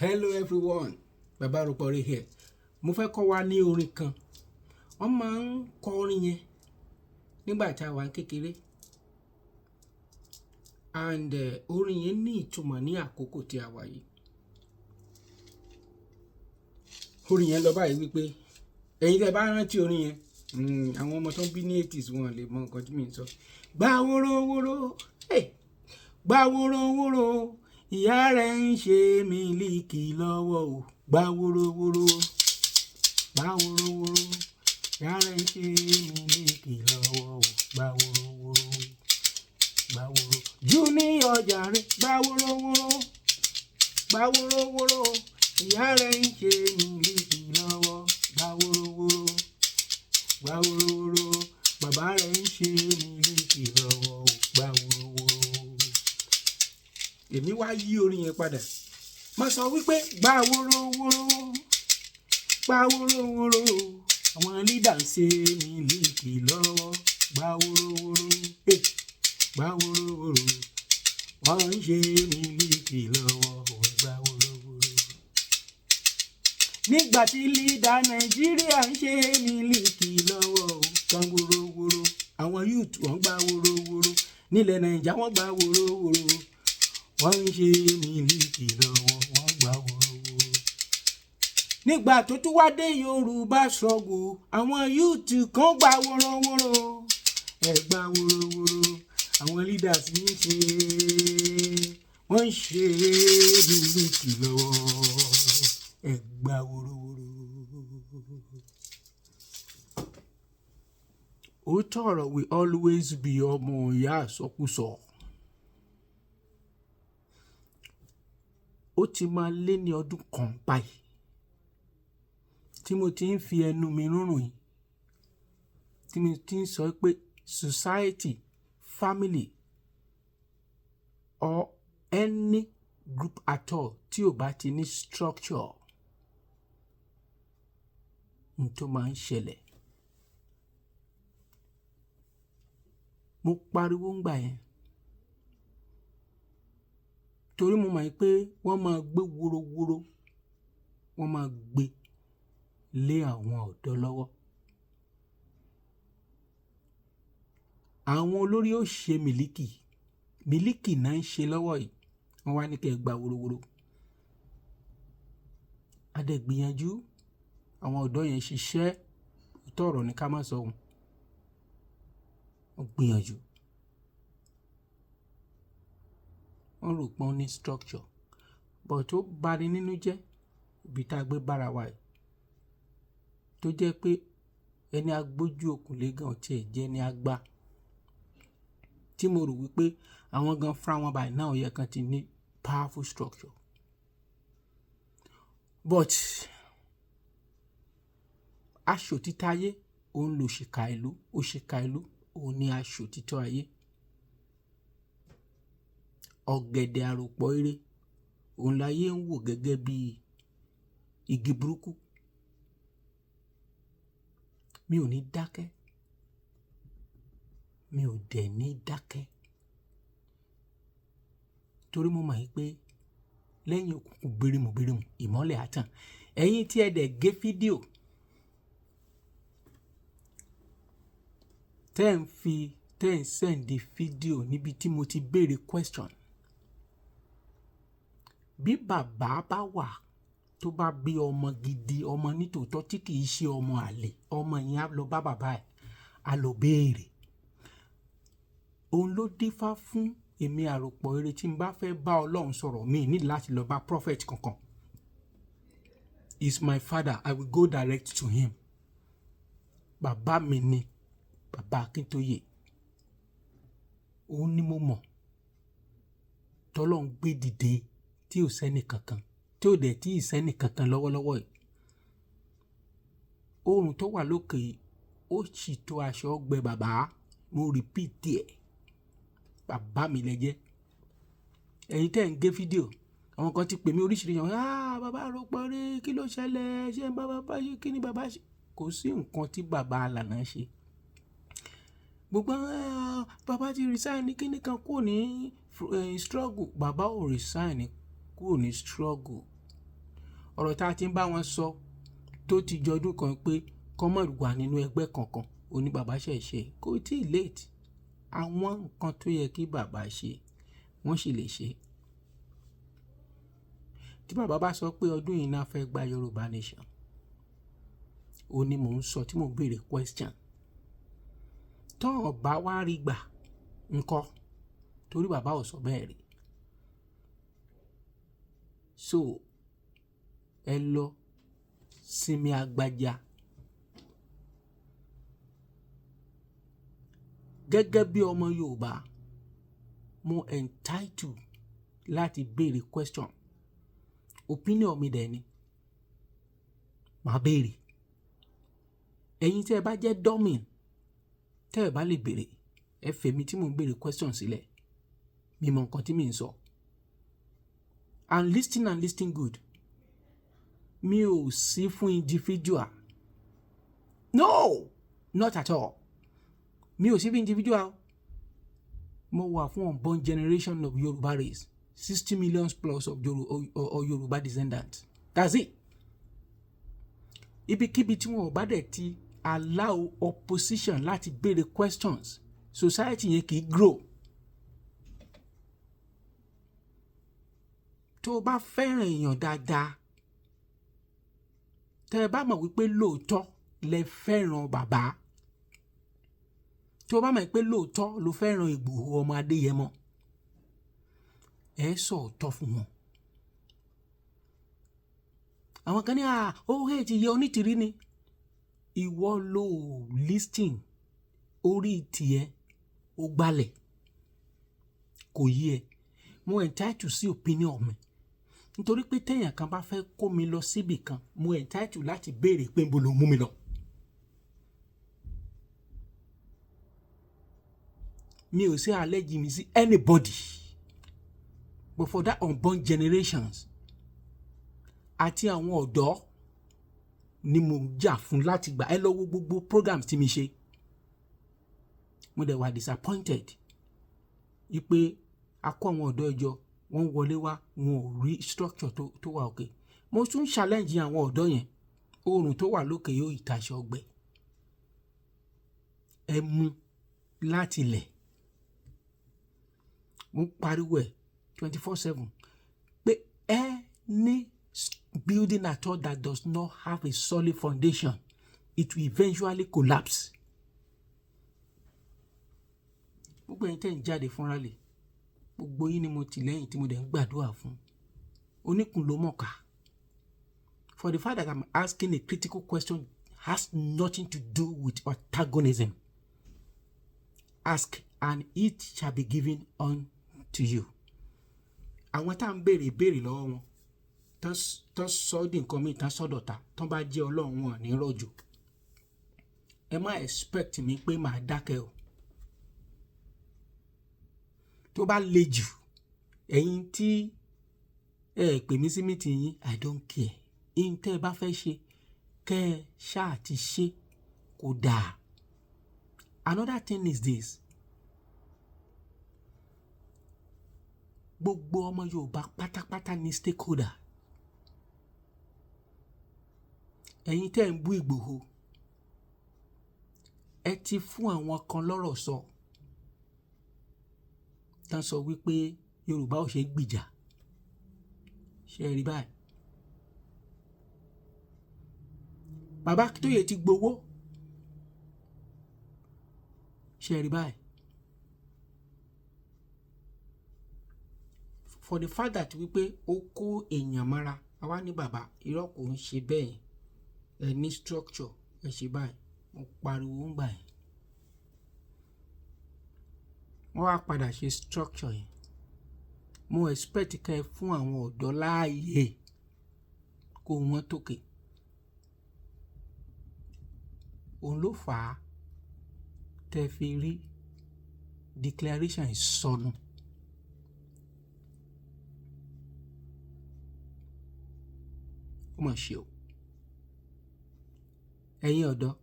Hello everyone, Baba Aropore here. Mo fẹ́ kọ́ wa ní orin kan. Wọ́n máa ń kọ orin yẹn nígbà tí a wà ní kékeré. And orin yẹn ní ìtumọ̀ ní àkókò tí a wà yìí. Orin yẹn lọ báyìí wípé ẹ̀yin tẹ́ bá rántí orin yẹn, àwọn ọmọ tó ń bí ní 80s wọn lè mọ nǹkan tí mi ń sọ. Gbà wórówóró, hey, gbà wórówóró, ìyá rẹ̀ ń ṣe mílíkì lọ́wọ́ o. Gbà wórówóró, gbà wórówóró, ìyá rẹ̀ ń ṣe mílíkì lọ́wọ́ o. Gbà wórówóró, gbà wóró. Junior jàre, gbà wórówóró, gbà wórówóró, ìyá rẹ̀ ń ṣe mílíkì lọ́wọ́. Gbà wórówóró, gbà wórówóró, bàbá rẹ̀ ń ṣe mílíkì lọ́wọ́ o. Gbà wórówóró. Èmi wá yí orin yẹn padà. Mo sọ wípé gbà wórówóró, gbà wórówóró, àwọn leader ń ṣe mílíkì lọ́wọ́. Gbà wórówóró, hey, gbà wórówóró, wọ́n ń ṣe mílíkì lọ́wọ́. Gbà wórówóró. Nígbà tí leader Nàìjíríà ń ṣe mílíkì lọ́wọ́ o, gbà wórówóró, àwọn youth wọ́n gbà wórówóró, nílẹ̀ Nàìjà wọ́n gbà wórówóró, wọ́n ń ṣe mílíkì lọ́wọ́, wọ́n gbà wórówóró. Nígbà tó tún wá dé Yorùbá struggle, àwọn youth kan gbà wórówóró, ẹ gbà wórówóró, àwọn leaders ń ṣe, wọ́n ń ṣe mílíkì lọ́wọ́, ẹ gbà wórówóró. Òótọ́ ọ̀rọ̀ will always be ọmọ ìyá àsọkúsọ. Ó ti máa lé ní ọdún kan báyìí tí mo ti ń fi ẹnu mi rúnrún yìí, tí mo ti ń sọ pé society, family or any group at all tí ò bá ti ní structure, n tó máa ń ṣẹlẹ̀. Mo pariwo ńgbà yẹn torí mo mọ̀ pé wọ́n máa gbé worowóró, wọ́n máa gbé lé àwọn ọ̀dọ́ lọ́wọ́. Àwọn olórí ó ṣe mílíkì, mílíkì náà ń ṣe lọ́wọ́ yìí, wọ́n wá ní kí ẹ gba worowóró. A dẹ̀ gbìyànjú, àwọn ọ̀dọ́ yẹn ṣiṣẹ́, òótọ́ ọ̀rọ̀ ni ká má sọ òun. Wọ́n gbìyànjú. Wọ́n rò pé wọ́n ní structure, but ó bani nínú jẹ́ ibi tá a gbé bára wa yìí, tó jẹ́ pé ẹni agbójú okùn lé gan tí ẹ̀ jẹ́ ní agbá. Tí mo rò wípé àwọn gan fúnra wọn by now yẹ kan ti ní powerful structure. But aṣòtítọ́ ayé òun lòṣìkà ìlú, òṣìkà ìlú òun ni aṣòtítọ́ ayé. Ọ̀gẹ̀dẹ̀ àròpọ̀ ire òun láyé ń wò gẹ́gẹ́ bí igi burúkú. Mi ò ní dákẹ́. Mi ò dẹ̀ ní dákẹ́. Torí mo mọ̀ pé lẹ́yìn òkùnkùn birimù birimù, ìmọ́lẹ̀ á tàn. Ẹ̀yin tí ẹ dẹ̀ gé fídíò, tẹ́ ń fi, tẹ́ ń send fídíò níbi tí mo ti béèrè question. Bí bàbá bá wà tó bá bí ọmọ gidi, ọmọ nítòótọ́ tí kì í ṣe ọmọ àlè, ọmọ yẹn á lọ bá bàbá ẹ̀, á lọ béèrè. Òun ló dífá fún èmi àròpọ̀ ire tí n bá fẹ́ bá Ọlọ́run sọ̀rọ̀, mi ní láti lọ bá prophet kankan. He is my father, I will go direct to him. Bàbá mi ni bàbá Akíntóyè. Òun ni mo mọ̀ tọ́lọ́run gbé dìde tí ò sẹ́ni kankan, tí ò dẹ̀ tí ì sẹ́ni kankan lọ́wọ́lọ́wọ́ yìí. Oòrùn tó wà lókè yìí, ó sì tó aṣọ gbẹ bàbá. Mo repeat ẹ̀. Bàbá mi lẹ jẹ́. Ẹ̀yin tẹ́ ń gé fídíò, àwọn kan ti pè mí oríṣiríṣi, àwọn, "Ah, bàbá Aropore, kí ló ṣẹlẹ̀? Ṣé bàbá bá ṣe, kí ni bàbá ṣe?" Kò sí nǹkan tí bàbá Alànà ṣe. Gbogbo, "Ah, bàbá ti resign ní kíni kan kúrò ní struggle." Bàbá ò resign kúrò ní struggle. Ọ̀rọ̀ tá a ti ń bá wọn sọ tó ti jọdún kan pé kọ́ mọ̀ wà nínú ẹgbẹ́ kankan, òní bàbá ṣẹ̀ ṣe, kò tí ì late. Àwọn nǹkan tó yẹ kí bàbá ṣe, wọ́n sì lè ṣe. Tí bàbá bá sọ pé ọdún yìí náà fẹ́ gba Yorùbá Nation, ó ní mò ń sọ tí mò ń béèrè question. Tọ́ ọ̀ bá wá rí gbà ńkọ́? Torí bàbá ò sọ bẹ́ẹ̀ rí. So ẹ lọ sinmi agbájá. Gẹ́gẹ́ bí ọmọ Yorùbá, mo entitled láti béèrè question. Opinion mi dẹ̀ ni màá béèrè. Ẹ̀yin tí ẹ bá jẹ́ dummy, tẹ́ ẹ bá lè béèrè, ẹ fèmí tí mò ń béèrè question sílẹ̀. Mi mọ nǹkan tí mi ń sọ. And listen and listen good. Mi ò sí fún individual. No, not at all. Mi ò sí fún individual. Mo wà fún unborn generation of Yoruba race, 60 millions plus of or Yoruba descendants. That's it. Ibikíbi tí wọn ò bá dẹ̀ ti allow opposition láti béèrè questions, society yẹn kì í grow. Tó o bá fẹ́ràn èèyàn dáadáa, tẹ́ ẹ bá mọ̀ wípé lóòótọ́ lẹ fẹ́ràn bàbá, tó o bá mọ̀ pé lóòótọ́ ló fẹ́ràn Ìgbòho ọmọ Adéyẹmọ, ẹ sọ òótọ́ fún wọn. Àwọn kan ní à ó hate yẹ Onítìrí ni. Ìwọ ló listing orí tiẹ̀, ó gbalẹ̀ kò yí ẹ. Mo entitled sí opinion mi, nítorí pé téèyàn kan bá fẹ́ kó mi lọ síbì kan, mo entitled láti béèrè pé níbo ló mú mi lọ. Mi ò sí allege mi sí anybody, but for that unborn generations àti àwọn ọ̀dọ́ ni mo jà fún láti gbà. Ẹ lọ wo gbogbo programs tí mi ṣe. Mo dẹ̀ wà disappointed wípé a kó àwọn ọ̀dọ́ ìjọ wọ́n wọlé wá, wọn ò rí structure tó wà òkè. Mo tún challenge àwọn ọ̀dọ́ yẹn, oòrùn tó wà lókè yóò ìtaṣọ ọgbẹ́. Ẹ mú láti ilẹ̀. Mo ń pariwo ẹ̀ 24/7 pé any building at all that does not have a solid foundation, it will eventually collapse. Gbogbo ẹ̀yin tẹ́ ń jáde fúnra lè, gbogbo yín ni mo tì lẹ́yìn tí mo dẹ̀ ń gbàdúrà fún. Oníkun ló mọ̀ọ́ká. For the fact that I'm asking a critical question has nothing to do with antagonism. Ask and it shall be given unto you. Àwọn tá à ń béèrè ìbéèrè lọ́wọ́ wọn, tán sọ di nǹkan míì, tán sọ́dọ̀ta, tán bá jẹ́ Ọlọ́run wọn ní rọ̀jò. Ẹ má expect mi pé màá dákẹ́ o. Tó bá le jù, ẹ̀yin tí ẹ pè mí sí meeting yín, I don't care. Ihun tẹ́ ẹ bá fẹ́ ṣe, kẹ́ ẹ ṣáà ti ṣe kò dáa. Another thing is this. Gbogbo ọmọ Yorùbá pátápátá ní stakeholder. Ẹ̀yin tẹ́ ẹ̀ ń bú Ìgbòho, ẹ ti fún àwọn kan lọ́rọ̀ sọ. Tán sọ wípé Yorùbá ò ṣe é gbìjà. Ṣé ẹ rí báyìí? Bàbá Akíntóyè ti gbowó. Ṣé ẹ rí báyìí? For the fact that wípé ó kó èèyàn mọ́ra, àwa ní bàbá, irọ́ kò ń ṣe bẹ́ẹ̀. Ẹ ní structure, ẹ ṣe báyìí. Mo pariwo ń gbà yẹn. Wọ́n wá padà ṣe structure yẹn. Mo expect kí ẹ fún àwọn ọ̀dọ́ láàyè kó wọ́n tókè. Òun ló fà á tẹ́ fi rí declaration ìsọnù. Ó mà ṣe o. Ẹ̀yin ọ̀dọ́,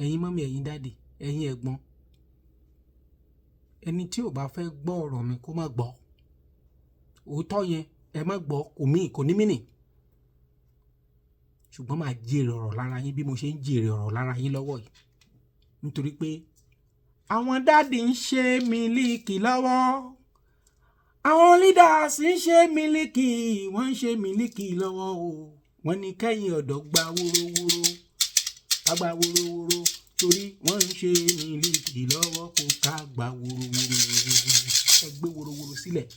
ẹ̀yin mummy, ẹ̀yin daddy, ẹ̀yin ẹ̀gbọ́n. Ẹni tí ò bá fẹ́ gbọ́ ọ̀rọ̀ mi kó má gbọ́. Òótọ́ yẹn Ẹ má gbọ́, kò mí, kò ní mínì, ṣùgbọ́n máa jèrè ọ̀rọ̀ lára yín bí mo ṣe ń jèrè ọ̀rọ̀ lára yín lọ́wọ́ yìí, nítorí pé àwọn daddy ń ṣe mílíkì lọ́wọ́, àwọn leaders ń ṣe mílíkì, wọ́n ń ṣe mílíkì lọ́wọ́ o. Wọ́n ní kẹ́yìn ọ̀dọ́ gba wórówóró, ká gba wórówóró, torí wọ́n ń ṣe mílíkì lọ́wọ́, kó ká gba wórówóró. Ẹ gbé wórówóró sílẹ̀,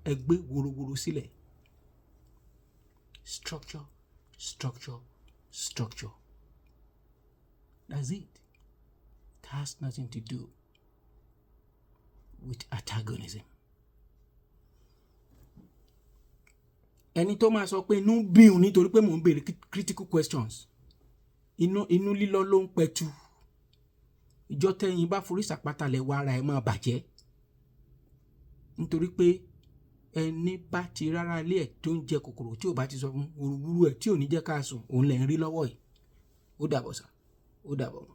ẹ gbé wórówóró sílẹ̀. Structure, structure, structure, that's it. It has nothing to do with antagonism. Ẹni tó máa sọ pé inú bí òun nítorí pé mò ń béèrè critical questions, inú lílọ́ ló ń pẹ̀tù. Ìjọ tẹ́yìn bá forí sàpátà lẹ̀ wá, ara ẹ̀ máa bàjẹ́, nítorí pé ẹni bá ti rárá ilé ẹ̀ tó ń jẹ kòkòrò tí ò bá ti sọ fún wúruwúru ẹ̀ tí ò ní jẹ́ ká sùn, òun lẹ̀ ń rí lọ́wọ́ yìí. Ó dàbọ̀ sà, ó dàbọ̀ mọ́.